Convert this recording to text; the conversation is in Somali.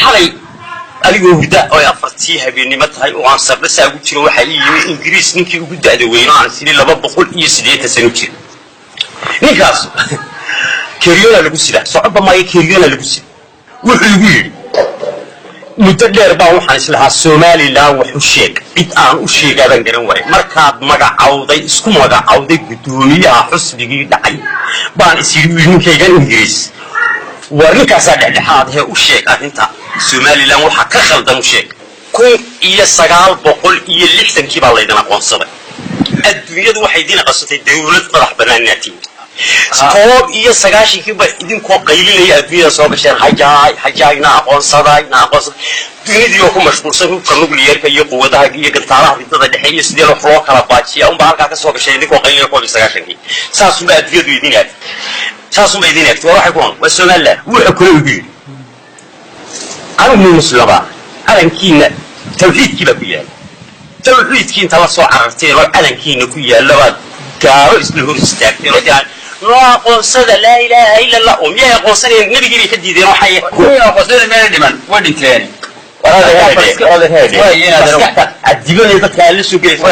Xalay adigoo hurda oo ay 4tii habeennimo tahay oo aan sardhasaa ugu jiro, waxaa ii yimi Ingiriis, ninkii ugu da'da weyno, aan sini 280 sano jira. Ninkaas keryoona lagu sida, socodba maayo, keryoona lagu sida. Wuxuu igu yidhi: "Muddo dheer baan waxaan islahaa Somaliland wax u sheeg, cid aan u sheegaabaan garan waayay. Markaad magacawday, isku magacawday guddoomiyaha xusbigii dhacay, baan is yidhi ninkaygan Ingiriis, war ninkaasaa dhexdhexaad hee, u sheeg arrinta Somaliland, waxaa ka khaldan u sheeg." 1960kii baa laydin aqoonsaday. Adduunyadu waxay idin aqoonsatay dawlad madax bannaan inaad tihiin. 91kii ba idinkoo qaylinaya adduunyada soo gasheen: "Hajaay, hajaay, na aqoonsaday, na aqoonsaday." Dunidii oo ku mashquulsan hubka nuclearka iyo quwadaha iyo gantaalaha ridada dhexe iyo sidee wax loo kala baajiya unbaa halkaa ka soo gashay idinkoo qaylinaya 91kii. Saasunbaa adduunyadu idin aagtay, saasunbaa idin aagtay. Waa waxay ku waa Somaliland. Wuxuu kale igu yidhi: "Anigu nin muslima, calankiina tawxiidkii baa ku yaala. Tawxiidkii inta la soo cararteen oo calankiina ku yaalla baad gaalo isla hor istaagteen oo tiaan noo aqoonsada, laa ilaaha illa Allah." Oo miyay aqoonsanayeen? Nebigii bay ka diideen. Waxay Kuwii aqoonsada meena dhiman, way dhinteen. Maskaxda cadibada dadka aan la soo gelaysa.